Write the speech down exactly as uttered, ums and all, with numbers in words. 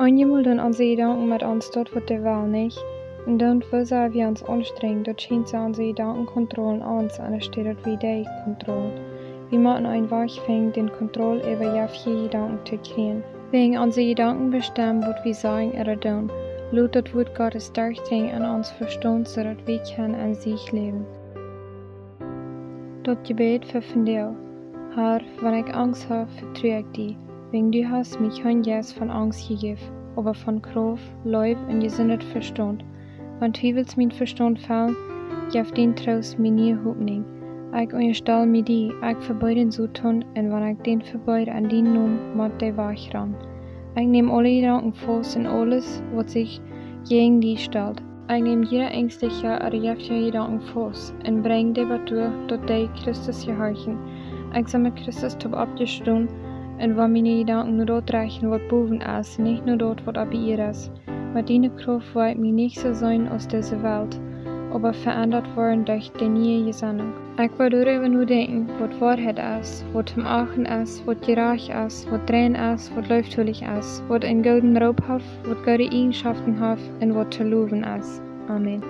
Manchmol doonen onse Jedanken met ons daut, waut dee wellen, nich? Un dan, woo sea wie ons aunstrenjen, daut schient soo onse Jedanken kontrollen ons, enne Städ daut wie dee kontrollen. Wie motten eenen Wajch finjen, dän Kontroll äwa jeftje Jedanken to kjrieen. Wäajen onse Jedanken bestemmen, waut wie sajen ooda doonen. Lot daut Wuat Gottes derchdrinjen en ons Vestaunt, soo daut wie kjennen en Siech läwen. Daut Jebäd fa vondoag. Herr, wan ekj Angst hab, vetru ekj die, wäajen du hast mie kjeen Jeist von Angst jejäft, oba von Krauft, Leew un jesundet Vestaunt. Wan Twiewels mien Vestaunt fellen, jeft dien Troost mie niee Hopninj. Ekj unjastal mie die, ekj vebeed dän Soton, un wan ekj dän vebeed en dienen Nomen, mott dee wajchrannen. Ekj näm aule Jedanken faust un aules, waut sikj jäajen die stalt. Ekj näm jieda enjstliche ooda jeftje Jedanken faust un brinj dee bat doa, daut dee Christus jehorchen. Ekj sie met Christus toop oppjestonen, un woa miene Jedanken no daut rechten, waut bowen es, nich no daut, waut opp de Ieed es. Met diene Krauft woa ekj mie nich soo seenen aus dise Welt, oba veendat woaren derch de niee Jesennunk. Ekj woa doaräwa nodenkjen, waut Woarheit es, waut toom achten es, waut jerajcht es, waut rein es, waut leeftolich es, waut eenen gooden Roop haft, waut goode Iejenschaften haft un waut to lowen es. Amen.